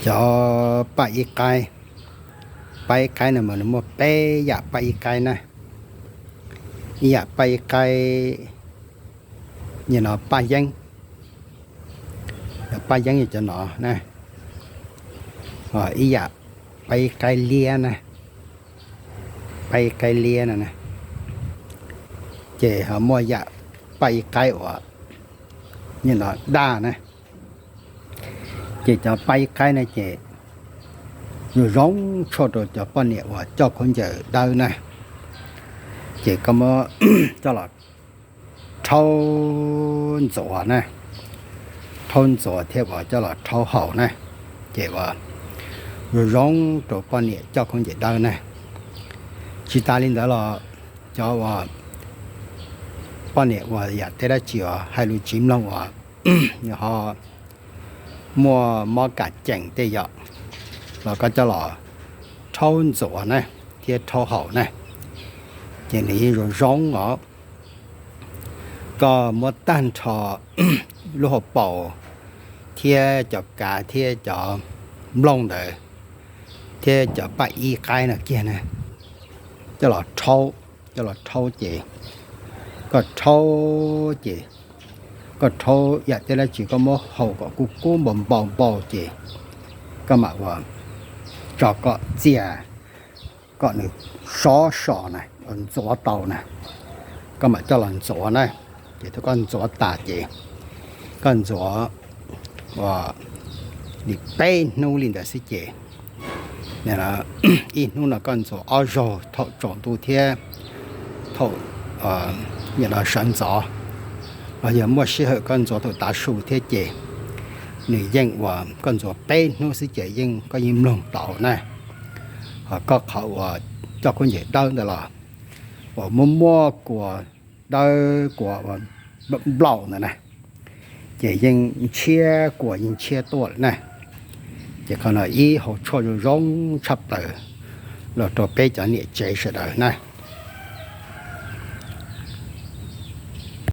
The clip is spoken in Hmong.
Cov paj ib qaib, paj ib qaib no mas nws muaj peb yam paj ib qaib na. Ib yam paj ib qaib, nim no paj yeeb, paj yeeb yog cov no na. Ib yam paj ib qaib liab na, paj ib qaib liab no na. Ces ho muaj yam paj ib qaib uas nim no daj na. Ces cov paj ib qaib no ces zoo zoo tshuaj rau cov poj niam uas coj khaub ncaws dawb na. Ces koj muab coj los rhaub ntxuav na, rhaub ntxuav thiab uas coj los rhaub haus na, ces uas zoo zoo rau poj niam coj khaub ncaws dawb na. Tsis tas li ntawd los cov uas poj niam uas yam tej dab tsi uas hais lus tsis mloog uas ho muaj mob kam ceem tej yom, los koj coj los rhaub ntxuav na thiab rhaub haus na, ces nws yeej zoo zoo os. Koj muab tag nrho lub hauv paus thiab cov kav thiab cov nplooj ntawd thiab cov paj ib qaib no kiag na, coj los rhaub, coj los rhaub ces koj rhaub ces koj rhaub yam tej dab tsi koj muab haus kom kub kub npau npau npau ces koj mam ua tso kom txias, kom nws sov so na, ntxuav tau na, koj mam coj los ntxuav na. Ces thaum koj ntxuav tas ces koj ntxuav ua li peb hnub li ntawd xwb ces ib hnub no koj ntxuav ob zaug thaum tsaus ntuj thiab thaum nim no sawv ntxov, los yog muaj sij hawm koj ntxuav thaum tav su thiab ces nws yeej ua koj ntxuav peb hnub xwb ces yeej koj yeej mloog tau na. Ho koj qhov uas coj khaub ncaws dawb ntawd los uas muaj muaj kua dawb kua nplaum ntawd na, ces yeej ntshiab kua yeej ntshiab tuaj lawm na. Ces qhov no ib hauv tshuaj zoo zoo tshaj plaws los rau peb cov niam tsev sawv daws na.